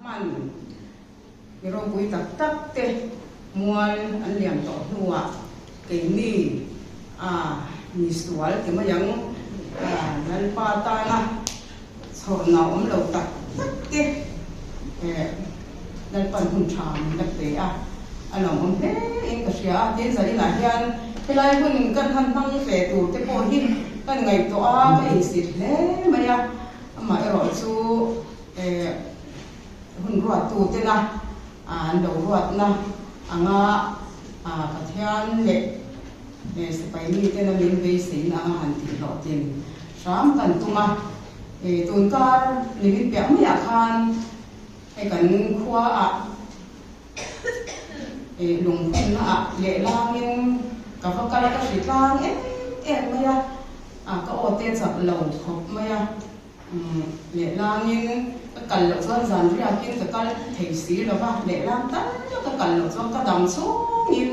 Hman mi ropui tak tak te mual an liam tawh hnuah keini a mi sual ti mai ang Lalpa tana chhawrna awm lo tak tak te Lalpan hun tha min la pe a, a lawmawm hle in ka hria a. Tin, zaninah hian helai hun kan han hmang ve tur te pawh hi kan ngaihtuah a, ka insit hle mai a, amaherawh chu Hun ruattutena an lo ruatna anga Pathian leh sipai mitena min beiseina anga han tihhlawhtlin hram kan tum a. Tunkar nimin piah maiah khan hei kan khuaah lungphunnaah lehlangin ka va kal a, ka hri tlang em em mai a, ka aw te chak lo khawp mai a. Lehlangin ka kal loh chuan zan riakin ka kal thei si lo va, lehlang tal ka kal loh chuan ka dam chhungin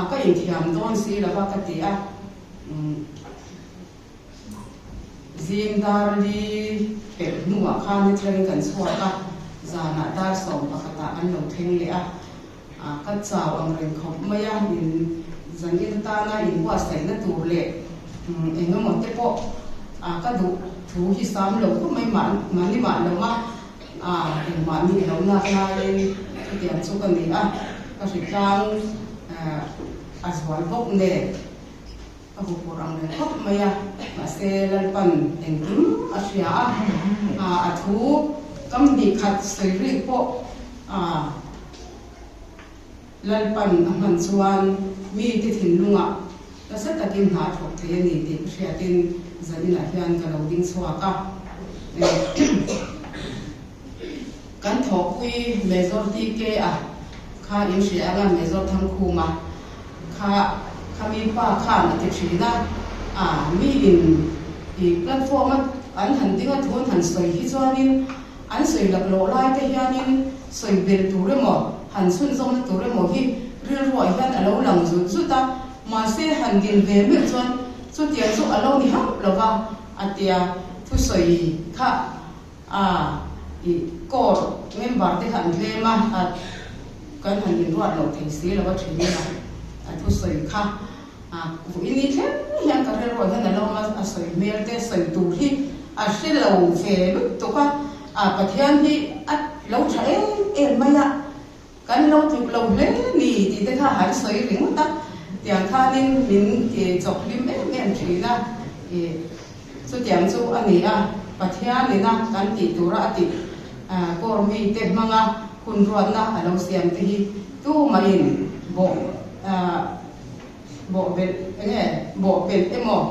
ka inthiam dawn si lo va ka ti a. Zing dar li pelh hnuah khan ni thlengin kan chhuak a, zanah dar 11ah kan lo thleng leh a. Ka chau ang reng khawp mai a, in zanin atana inbuatsaihna tur leh eng emaw te pawh ka duh thu hi sam lo khawp mai mahni mah lo a, engmah nih loh nak laiin chutiang chu ka ni a, ka hritlang a zual bawk nen. Ka huphurh ang reng khawp mai a, mahse Lalpan engkim a hria a, a thu kam hnih khat sawi rik pawh Lalpan a hman chuan mite thinlungah nasa takin hna a thawk thei a ni tih ka hriatin zaninah hian ka lo ding chhuak a. Kan thawhpui Major TK a kha in hria anga Major Thangkhuma kha khami pa khan a ti thin a, a mi in i platform a an han ding a thu an han sawi hi chuanin an sawi laklawh lai te hianin sawi belh tur emaw han chhunzawmna tur emaw hi rilruah hian a lo lang zut zut a, mahse han din ve meuh chuan chutiang chu a lo ni hauh lova a tia thusawi kha A, i core member te kha an tlem a, a kan han inruat loh thei si lo a thin a, a thusawi kha a vuin ni thleng hian ka rilruah hian a lo awm a, a sawi hmel te sawi tur hi a hre lo ve lutuk a, a Pathian hi a lo tha em em mai a, Kan lo tluk lo hle ni tih te kha han sawi ringawt a, tiang khanin min ti chawk hlim em em thin a, ih chutiang chu a ni a, Pathian ina kan tih tura a tih kawr mite hmanga hun ruatna a lo siam te hi tumahin bawh bawh belh enge bawh pelh emaw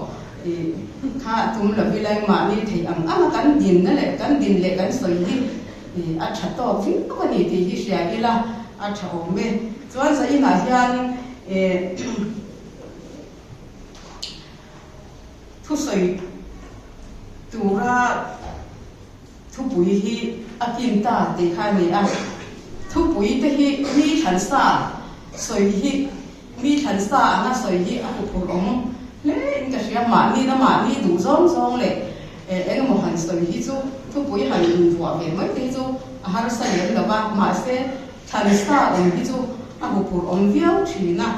ih kha tum lo ila mahni theih ang ang a kan dinna leh kan din leh kan sawi hi ih a tha tawk viau a ni tih hi hria ila a tha awm e. Chuan zainah hian ih thusawi tura Thupui hi a kin ta tih kha a ni a, thupui te hi mi thlansa sawi hi mi thlansa anga sawi hi a huphurh awm hle in ka hria, mahni na mahni duh zawng zawng leh eng emaw han sawi hi chu thupui han invuah ve mai te hi chu a harsa lem lo va, mahse thlansa awm hi chu a huphurh awm viau thin a,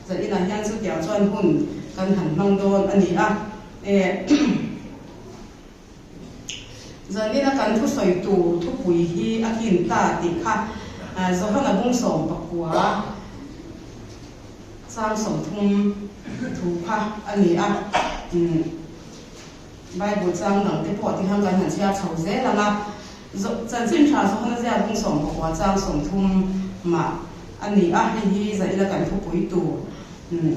zaninah hian chutiang chuan hun kan han hmang dawn a ni a. Zanina kan thusawi tur thupui hi a kin ta tih kha Johana bung 19 chang 30 thu kha a ni a. Bible chang dang te pawh tikhan kan han chhiar chho zel ang a. Chanchin tha Johana ziak bung 19 chang 30 mah a ni a, hei hi zanina kan thupui tur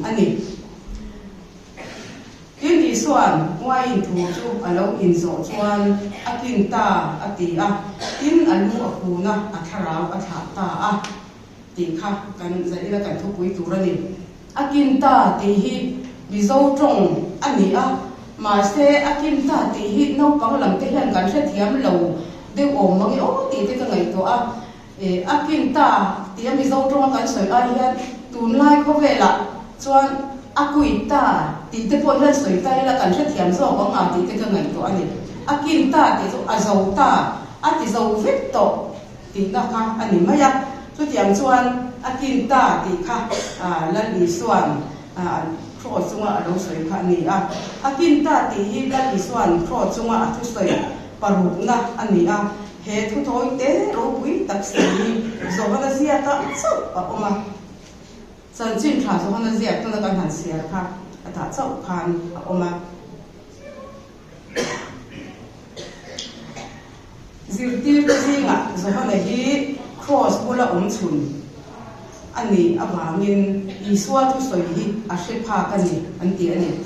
a ni. Tin, Isua'n uaiin thu chu a lo inzawh chuan a kin ta a ti a, tin a lu a kun a, a thlarau a thlah ta a tih kha kan zaina kan thupui tur a ni. A kin ta tih hi Mizo tawng a ni a, mahse a kin ta tih hi naupang lam te hian kan hrethiam lo deuh awm mang e aw tih te ka ngaihtuah a. A kin ta tih a Mizo tawnga kan sawi ai hian tunlai khawvelah chuan a kui ta tih te pawh hian sawi ta ila kan hrethiam zawk ang a tih te ka ngaihtuah a ni. A kin ta tih chu a zo ta, a ti zo vek tawh. tihna kha a ni mai a. Chutiang chuan a kin ta tih kha Lal Isua'n Kraws chunga a lo sawi kha a ni a. A kin ta tih hi Lal Isua'n Kraws chunga a thusawi parukna a ni a. He thuthawi te ropui tak si hi Johana ziakah chauh a awm a. Chanchin tha Johana ziak tuna kan han chhiar kha a tah chauh khan a awm a. Zirtirte zingah Johana hi Kraws bula awm chhun a nih avangin Isua thusawi hi a hre phak a ni an ti a ni.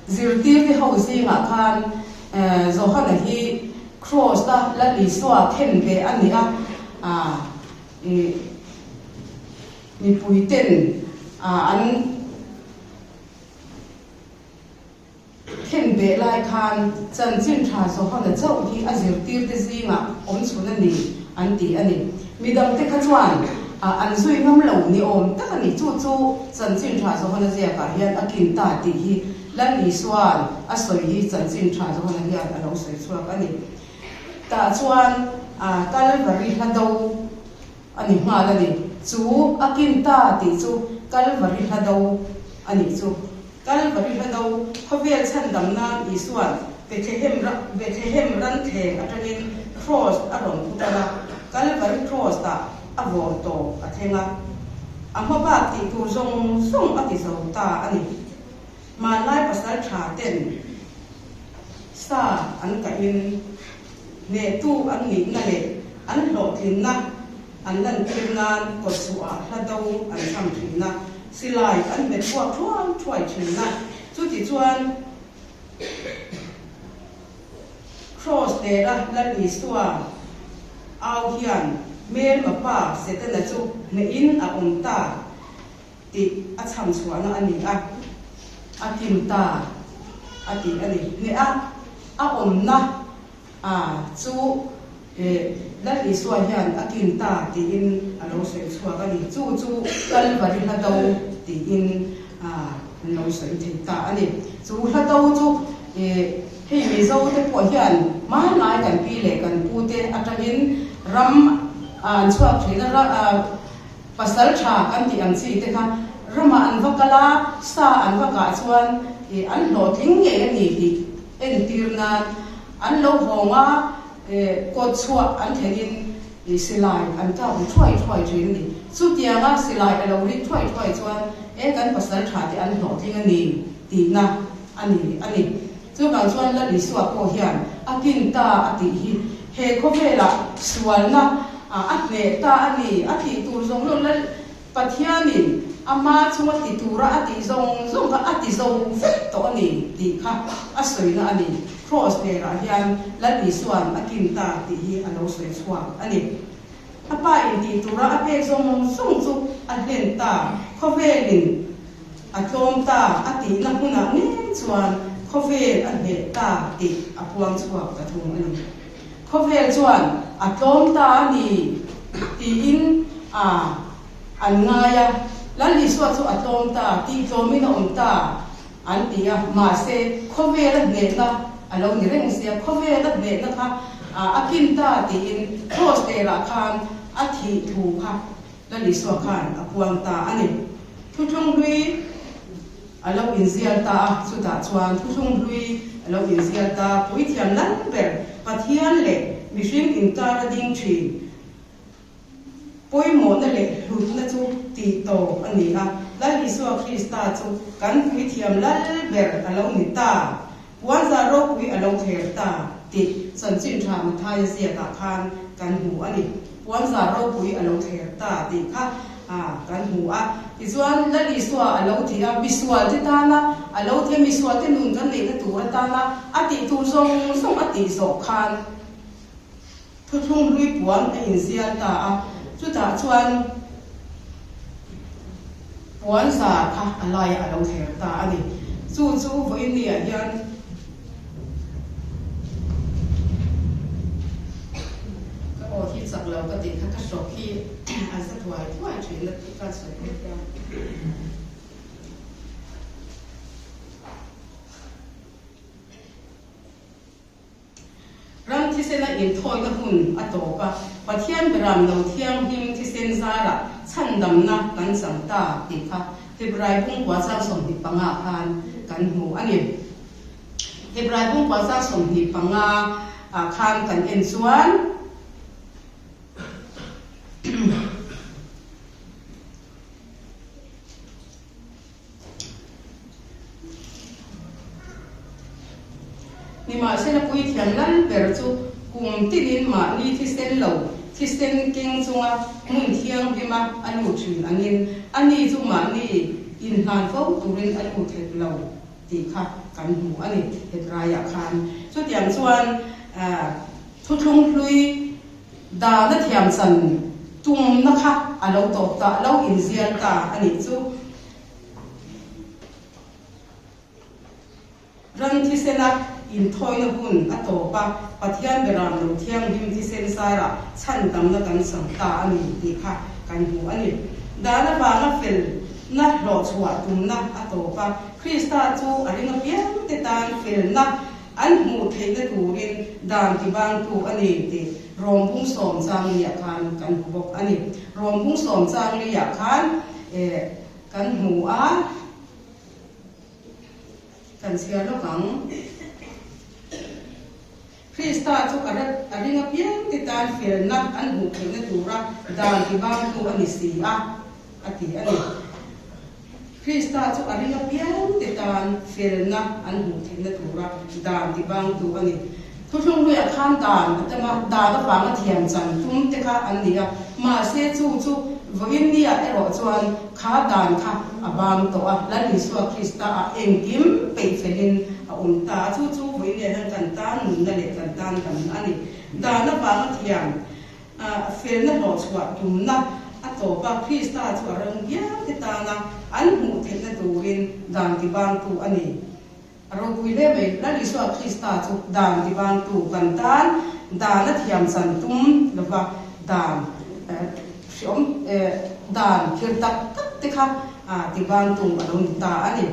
Zirtirte ho zingah khan Johana hi Kraws-a Lal Isua khen ve a ni a, mipuiten an Khen beh lai khan chanchin tha Johana chauh hi a zirtirte zingah awm chhun a ni an ti a ni. Midangte kha chuan an zui ngam lo ni awm tak a ni. Chu chu chanchin tha Johana ziakah hian a kin ta tih hi Lal Isua'n a sawi hi chanchin tha Johana hian a lo sawi chhuak a ni. Tah chuan Kalvari hla do a ni nghal a ni. Chu a kin ta tih chu Kalvari hla do a nih chu. Kalvari hla do khawvel chhandam nan Isua'n Bethlehem Bethlehem ranthleng atangin Kraws a rawn pu tan a, Kalvari Kraws-ah a vawr tawp a thleng a. A hma bak tih tur zawng zawng a ti zo ta a ni. Hmanlai pasal tha ten sa an kahin hnehtu an nihna leh an hlawhtlinna An lantir nan kawtchhuah hla do an chham thin a, silai an hmet chhuak thuai thuai thin a. Chutichuan Kraws lera Lal Isua au hian hmelma pa Setana chu hnehin a awm ta tih a chham chhuahna a ni a, a kim ta a tih a ni. Hneh a a awmna A chu eh Lal Isua hian a kin ta tiin a lo sawi chhuak a ni. Chu chu Kalvari hla do tiin a an lo sawi thei ta a ni. Chu hla do chu eh hei Mizo te pawh hian hmanlai kan pi leh kan pu te atangin ram an chhuak thin a, pasal tha kan tih ang chi te kha ramah an va kal a, sa an va kah chuan eh an hlawhtling ngei a ni tih Entir nan an lo hawng a, kawt chhuah an thlenin silai an kap ri thuai thuai thin a ni. Chutianga silai a lo rik thuai thuai chuan e kan pasal tha te an hlawhtling a ni tihna a ni a ni. Chuvang chuan Lal Isua pawh hian a kin ta a tih hi he khawvelah sualna a hneh ta a ni a tih tur zawng zawng Lal Pathianin ama chunga ti tura a tih zawng zawng kha a ti zo vek tawh a ni tih kha a sawina a ni. Kraws lerah hian Lal Isua'n a kin ta tih hi a lo sawi chhuak a ni. A pa in tih tura a pek zawng zawng chu a hlen ta, khawvelin a tlawm ta a tihna hmunah ngei chuan khawvel a hneh ta tih a puang chhuak ta thung a ni. Khawvel chuan a tlawm ta a ni tiin a an ngai a, Lal Isua chu a tlawm ta, tih tlawmin a awm ta an ti a, mahse khawvela hnehna a lo ni reng sia, khawvela hnehna kha a kin ta tiin Kraws lerah khan a thih thu kha Lal Isua khan a puang ta a ni. Thuthlung hlui. A lo inzial ta a, chutah chuan thuthlung hlui a lo inzial ta, puithiam lal ber Pathian leh mihring inkar a ding thin. Pawimawhna leh hlutna chu tih tawp a ni a, Lal Isua Krista chu kan puithiam lal ber a lo ni ta, puanzar ropui a lo thler ta tih chanchin tha Mathaia ziakah khan kan hmu a ni. Puanzar ropui a lo thler ta tih kha kan hmu a. Tichuan, Lal Isua a lo thi a, misualte tana a lo thi a, misualte nun kan neihna tur atana a tih tur zawng zawng a tih zawh khan thuthlung hlui puan a inzial ta a. Chutah chuan puanzar kha a laiah a lo thler ta a ni. Chu chu vawiinniah hian. Ka aw hi chak lo ka tih kha ka hrawk hi a za thuai thuai thin a tih ka sawi vek a. Ram thil. thisena inthawina hun a tawp a, Pathian beram lo thianghlim thisen zarah chhandamna kan chang ta tih kha Hebrai bungkua chang 25 khan kan hmu a ni. Hebrai bungkua chang 25 ah khan kan en chuan. Nimahsela puithiam lal ber chu kum tinin mahni thisen lo, thisen keng chunga hmun thianghlima a lut thin angin ani chu mahni inhlan fo turin a lut hek lo tih kha kan hmu a ni Hebraiah khan. Chutiang chuan thuthlung hlui Dahna thiamchan tumna kha a lo tawp ta, lo inzial ta a nih chu. Ran thisena inthawina hun a tawp a, Pathian beram lo thianghlim thisen zarah chhandamna kan chang ta a ni tih kha kan hmu a ni. Dan avanga felna hlawhchhuah tumna a tawp a, Krista chu a ring apiangte tan felna An hmuh theihna turin dan tibangtu a ni tih Rawmbung Sawmchangli-ah khan kan hmu bawk a ni. Rawmbung Sawmchangli-ah khan kan hmu a, kan chhiar lawk ang. Krista chu a a ring apiang te tan felna an hmuh theihna tura dan tibangtu a ni si a, a ti a ni. Krista chu a ring apiang te tan felna an hmuh theihna tura dan tibangtu a ni. Thuthlung hluiah khan dan a tam a, dan avanga thiam chan tum te kha an ni a, mahse chu chu vawiin niah erawh chuan kha dan kha a bang tawh a, Lal Isua Krista ah engkim peih felin a awm ta a, chu chu vawiin niah hian kan tan nunna leh kan tan damna a ni. Dan avanga thiam Felna hlawhchhuah tumna a tawp a, Krista chu a ram viaute tana an hmuh theihna turin dan tibangtu a ni. A ropui hle mai, Lal Isua Krista chu dan tibangtu kan tan dan a thiam chan tum lova dan hriawm dan thil tak tak te kha tibangtu a lo ni ta a ni.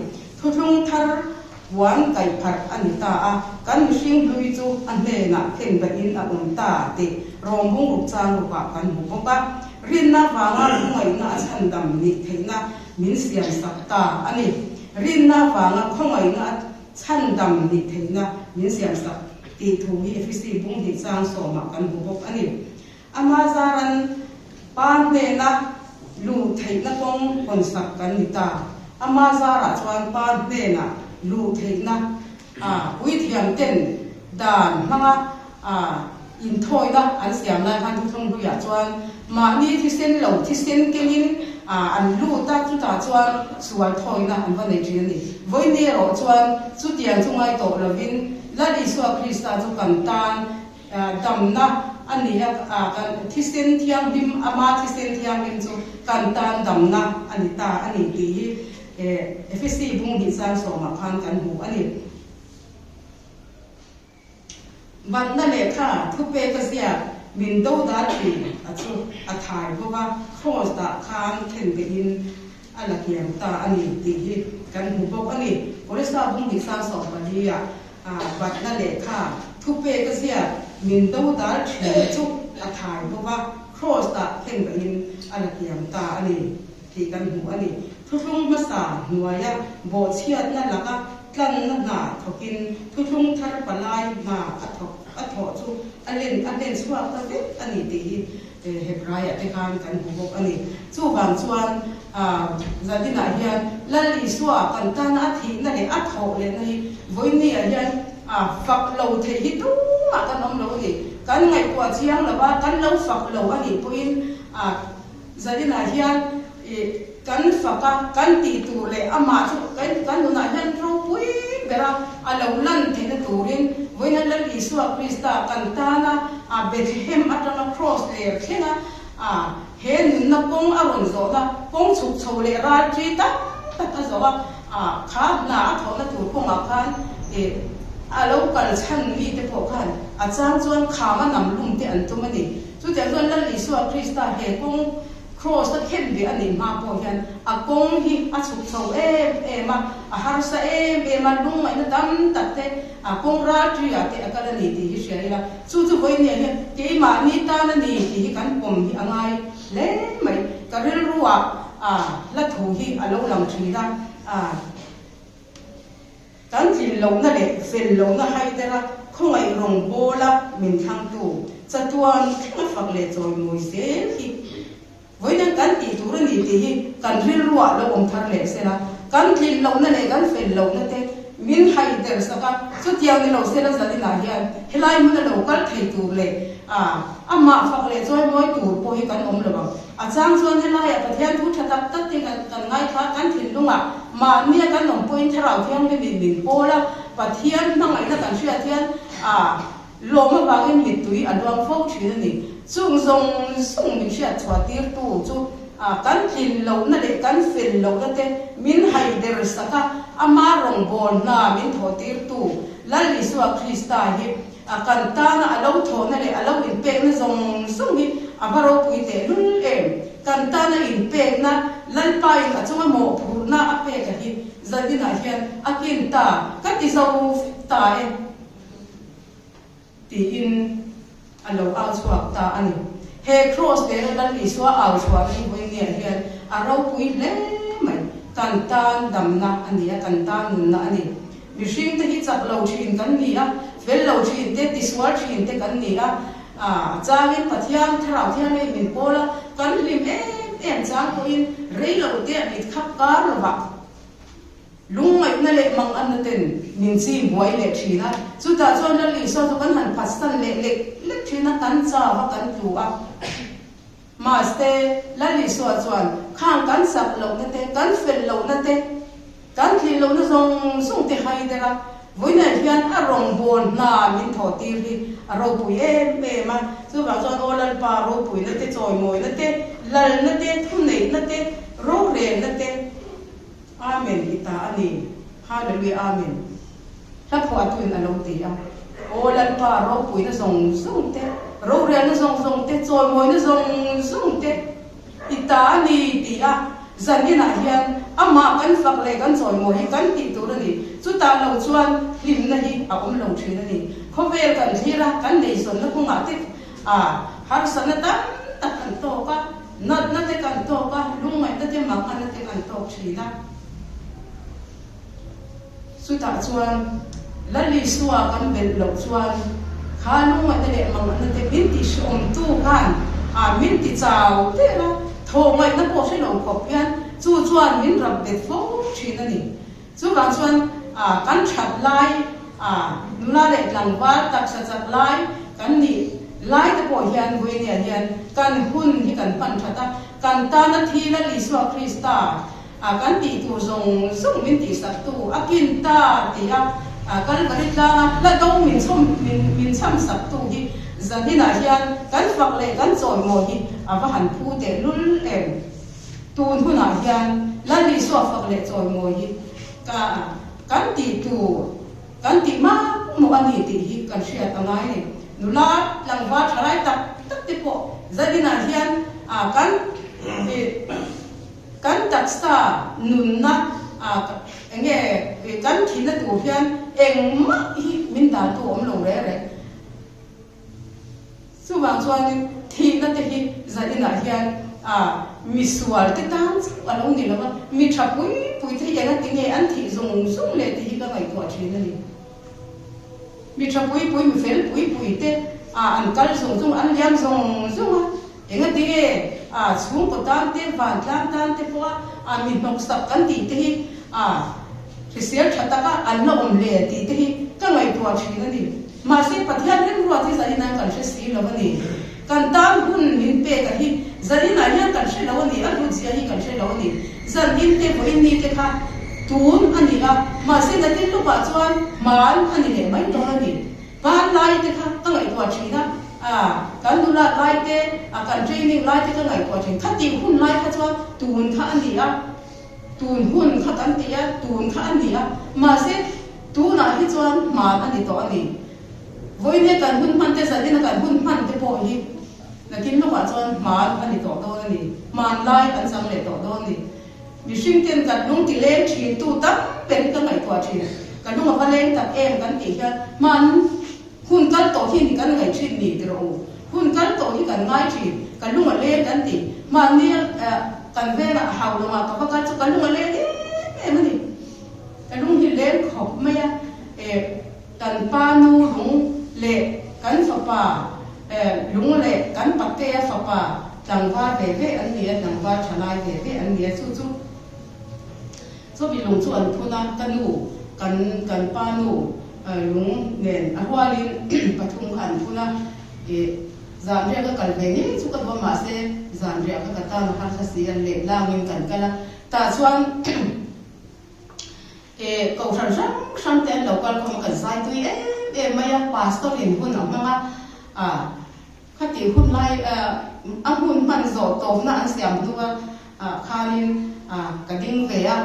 Thuthlung thar Puan kaih pharh a ni ta a, kan mihring hlui chu a hnenah khenbaihin a awm ta tih rawngbung ruk chang rukah kan hmu bawk a. Rinna vanga khawngaihna a chhandam nih theihna min siam sak ta a ni. Rinna vanga khawngaihna a chhandam nih theihna min siam sak tih thu hi Efesi bung hnih chang sawmah kan hmu bawk a ni. Ama zaran Pa hnena luh theihna kawng hawnsak kan ni ta. Ama zarah chuan Pa hnena luh theihna a puithiam ten dan hmanga a inthawina an siam lai khan thuthlung hluiah chuan mahni thisen lo thisen kengin a an lut a, chutah chuan sual thawina an va nei thin a ni. Vawiin erawh chuan chutiang chu ngai tawh lovin Lal Isua Krista chu kan tan Damna a ni a, kan thisen thianghlim, ama thisen thianghlim chu kan tan damna a ni ta a ni tih hi Efesi bung hnih chang sawmah khan kan hmu a ni. Vanna lehkha thupeka ziak min do dal thin a chu a thai bawk a, Kraws dah khan khen behin a la kiam ta a ni tih hi kan hmu bawk a ni. Kolesa bung hnih sang 14 ah Batna lehkha thupek a ziak min do dal thin chu a thai bawk a, Kraws dah khen pahin a la kiam ta a ni tih kan hmu a ni. Thuthlung hmasa hnuaia bawhchhiatna laka tlanna hna thawkin thuthlung thar palai hna a thawk a thawh chu a len a hlen chhuak ta vek a ni tih hi Hebraiah te khan kan hmu bawk a ni. Chuvang chuan Zadinah hian Lal Isua kan tana a thihna leh a thawh lehna hi vawinia hian fak lo theih hi tumah kan awm lo a ni. Kan ngaihtuah chiang lo a, kan lo fak lo a nih pawhin Zadinah hian kan fak a, kan tih tur leh amah chu kan nunah hian ropui bera a lo lan theihna turin vawiina Lal Isua Krista kan tana Bethlehem atanga Kraws ler thlenga he nunna kawng a rawn zawhna kawng chhuk chho leh ral thi tam tak a zawh a, kha hna a thawhna tur kawngah khan a lo kal chhan mite pawh khan a chang chuan khama nam lum te an tum a ni. Chutiang chuan Lal Isua Krista he kawng. Kraws a khen ve a nih hma pawh hian a kawng hi a chhuk chho em em a, a harsa em em a, lungngaihna tam tak te a kawng ral ṭi ah te a kal a ni tih hi hria ila, chu chu vawinia hian keimahni tan a ni tih hi kan pawm hi a ngai hle mai. Ka rilru ah a hla thu hi a lo lang ṭhin a, a. Kan tlin lohna leh fel lohna haidera khawngaih rawngbawla min thlangtu chatuan thlenga fak leh chawimawi zel hi vawiin kan tih tur a ni tih hi kan rilruah lo awm thar leh sela, kan tlin lohna leh kan fel lohna te min haider sak a, chutiang ni lo sela zaninah hian helai hmuna lo kal thei tur leh amah fak leh chawimawi tur pawh hi kan awm lo ang. A chang chuan helaiah Pathian thu tha tak tak te kan ngaithla a, kan thinlungah mahnia kan awm pawhin Thlarau Thianghlimin min pawl a, Pathian hmangaihna kan hriat hian a lawm avangin mittui a luang fo thin a ni. Chung zawng zawng min hriat chhuah tirtu chu kan tlin lohna leh kan fel lohna te min haider sak a, ama rawngbâwl hna min thawh tirtu Lal Isua Krista hi A kan tana a lo thawhna leh a lo inpekna zawng zawng hi a va ropui tehlul em? Kan tana inpekna, Lalpain a chunga mawhphurhna a pek a hi zaninah hian a kin ta, ka ti zo vek ta e tiin a lo au chhuak ta a ni. He Kraws leh Lal Isua au chhuah hi vawinia hian a ropui hle mai. Kan tan damna a ni a, kan tan nunna a ni. Mihring te hi chak lo thin kan ni a, fel lo thin te, tisual thin te kan ni a, a changin Pathian Thlarau Thianghlim min pawl a, kan hlim em em chang pawhin rei lo te mit khap kar lovah lungngaihna leh manganna ten min chim buai leh thin a, chutah chuan Lal Isua chu kan han phatsan leh lek lek thin a, kan chau a, kan tlu a. Mahse, Lal Isua chuan khang kan chak lohna te, kan fel lohna te, Kan thih lohna zawng zawng te hai der a, vawiinah hian a rawngbâwl hna min thawh tir hi a ropui em em a. Chuvang chuan Aw Lalpa ropuina te, chawimawina te, lalna te, thuneihna te, rorelna te, Amen i ta a ni. Hallelujah Amen. Hla phuahtuin a lo ti a, Aw Lalpa ropuina zawng zawng te, rorelna zawng zawng te, chawimawina zawng zawng te, I ta a ni ti a, zan inah hian amah kan fak leh kan chawimawi hi kan tih tur a ni. Chutah lo chuan hlimna hi a awm lo thin a ni. Khawvel kan thlir a, kan neizawnna kawngah te a harsatna tam tak kan tawk a, natna te kan tawk a, lungngaihna te manghana te kan tawk thin a. Chutah chuan Lal Isua kan belh loh chuan kha lungngaihna leh manganna te min tihhrehawmtu khan a min ti chau der a, thawhngaihna pawh hre lo khawp hian chu chuan min rap bet fo thin a ni. Chuvang chuan kan that lai nula leh tlangval taksa chak lai kan nih lai te pawh hian Vawinia hian kan hun hi kan hman that a, kan tana thi Lal Isua Krista A kan tih tur zawng zawng min tihsak tu a kin ta ti a, Kalvari tlanga hla do min chhawm min chham sak tu hi zaninah hian kan fak leh kan chawimawi hi a va han phu teh lul em. Tun hunah hian Lal Isua fak leh chawimawi hi ka kan tih tur kan tih mak mawh a ni tih hi kan hriat a ngai ni. Nula tlangval thalai tak tak te pawh zaninah hian kan Kan taksa nunna enge kan thihna tur hian engmah hi min dantu awm lo reh reh. Chuvang chuanin thihna te hi zaninah hian misual te tan chauh a lo ni lo va, mi tha pui pui te hi engati nge an thih zung zung le tih hi ka ngaihtuah thin a ni. Mi tha pui pui, mi fel pui pui te an kal zung zung, an liam zung zung a. Engati nge a chhungkaw tan te, vantlang tan te pawha a mi hnawksak kan tih te hi a hrisel tha taka an la awm le tih te hi ka ngaihtuah thin a ni. Mahse Pathian rimruat hi zaninah kan hre si lo a ni. Kan tan hun min pek a hi zaninah hian kan hre lo a ni, a hlutzia hi kan hre lo a ni. Zan in te vawiin ni te kha tun a ni a, mahse natin lukah chuan hman a ni leh mai dawn a ni. Hmanlai te kha ka ngaihtuah thin a, a kan nulat lai te, a kan training lai te ka ngaihtuah thin. Khatih hun lai kha chuan tun kha a ni a, tun hun kha kan ti a, tun kha a ni a, mahse tunah hi chuan hman a ni tawh a ni. Vawiin he kan hun hman te, zanin a kan hun hman te pawh hi. Nakin lawkah chuan hman a ni tawh dawn a ni. Hmanlai an chang leh tawh dawn a ni. Mihring ten kan lung ti leng thin tu tam ber hi ka ngaihtuah thin. Ka lung a va leng tak em kan tih hian hman hun kal tawh hi ni kan ngaih thin ni ti rawh u. Hun kal tawh hi kan ngai thin. Ka lung a leng kan ti. Hmanni kan vengah a hau lawngah ka va kal chu ka lung a leng em em a ni. Ka lung hi leng khawp mai a. Kan pa nu lung leh kan fapa lung leh kan patea fapa tlangval ve ve an ni a, tlangval thalai ve ve an ni a, chu chu chumi lung chu an phun a, ka nu kan kan pa nu lung nen a rualin pathum kha an phun a, ih zanriah ka kal ve ngei chu ka duh a, mahse zanriah kha ka tan a harsa si a, lehlangin kan kal a, tah chuan. E, kohhran hrang hrang te an lo kal khawm a, kan zai tui em em mai a, pastor in hun a hmang a, a khatih hun lai a hmun hman zawh tawpna an siam hnu a, ah khanin a ka ding ve a,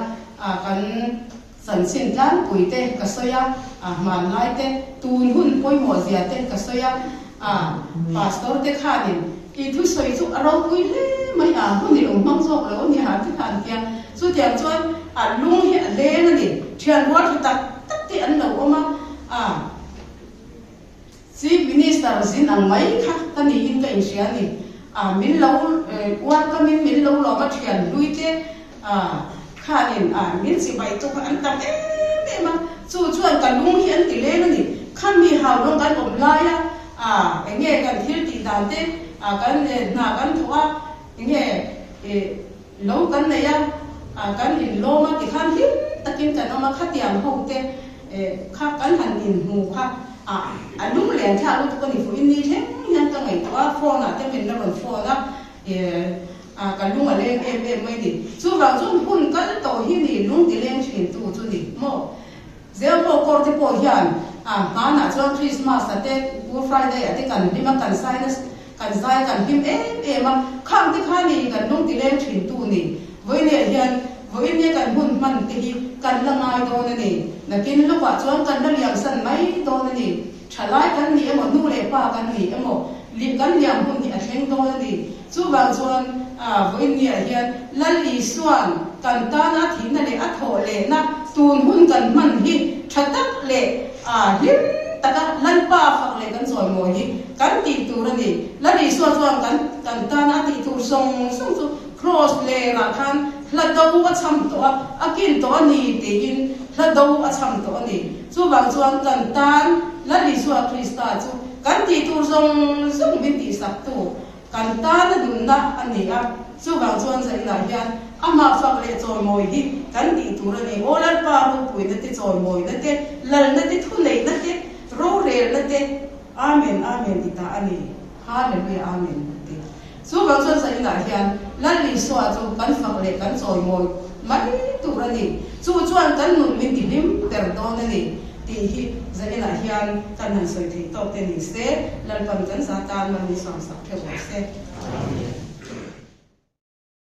a kan chanchin tlangpui te ka sawi a, a hmanlai te tun hun pawimawh zia te ka sawi a, a pastor te khanin i thusawi chu a ropui hle mai a, hun i lo hmang zawk lo a ni ha ti kha an tia. Chutiang chuan a lung hi a leng a ni. Thian rual tha tak tak te an lo awm a, a Chief Minister zin ang mai kha ka niin ka inhria a ni. A min lo welcome in min lo lawm a, thian hlui te a khanin a min chibai tu kha an tam em em a, chu chuan ka lung hi an ti leng a ni. Khami hau lawng kan awm laia a enge kan thil tih dan te a kan hna kan thawh a enge ih Lo kan nei a, kan inlawm a tikhan hlim takin kan awm a, khatiang ho te kha kan han inhmu kha a a lunglen thlak lutuk a ni fuh in ni thleng hian ka ngaihtuah a, phone ah te min la rawn phone a, a ka lung a leng em em mai ni. Chuvang chuan hun kal tawh hi ni lung ti leng thin tu chu ni maw? Zel pawh kawr te pawh hian a hmanah chuan Christmas a te Good Friday ah te kan hlim a, kan sign a, Kan zai kan hlim em em a, khang te kha ni kan lung ti leng thin tu ni. Vawiinah hian vawiin nge kan hun hman te hi kan la ngai dawn a ni. Nakin lawkah chuan kan la liam san mai dawn a ni. Thalai kan ni emaw, nu leh pa kan ni emaw, kan liam hun hi a thleng dawn a ni. Chuvang chuan vawiin niah hian Lal Isua'n kan tana a thihna leh a thawh lehna tun hun kan hman hi tha tak leh hlim taka Lalpa fak leh kan chawimawi hi Kan tih tur a ni. Lal Isua chuan kan kan tana a tih tur zawng zawng chu Kraws lerah khan hla do a chham tawh a, a kin tawh a ni tiin hla do a chham tawh a ni. Chuvang chuan kan tan Lal Isua Krista chu kan tih tur zawng zawng min tihsaktu, kan tana nunna a ni a. Chuvang chuan zainah hian amah fak leh chawimawi hi kan tih tur a ni. Aw Lalpa ropuina te, chawimawina te, lalna te, thuneihna te, rorelna te, Amen Amen ti ta a ni. Hallelujah Amen ti. Chuvang chuan zainah hian Lal Isua chu kan fak leh kan chawimawi mai tur a ni. Chu chuan kan nun min ti hlim ber dawn a ni tih hi zainah hian kan han sawi theih tawk te ni se, Lalpan kan za tan man min suam sak theuh rawh se. Amen.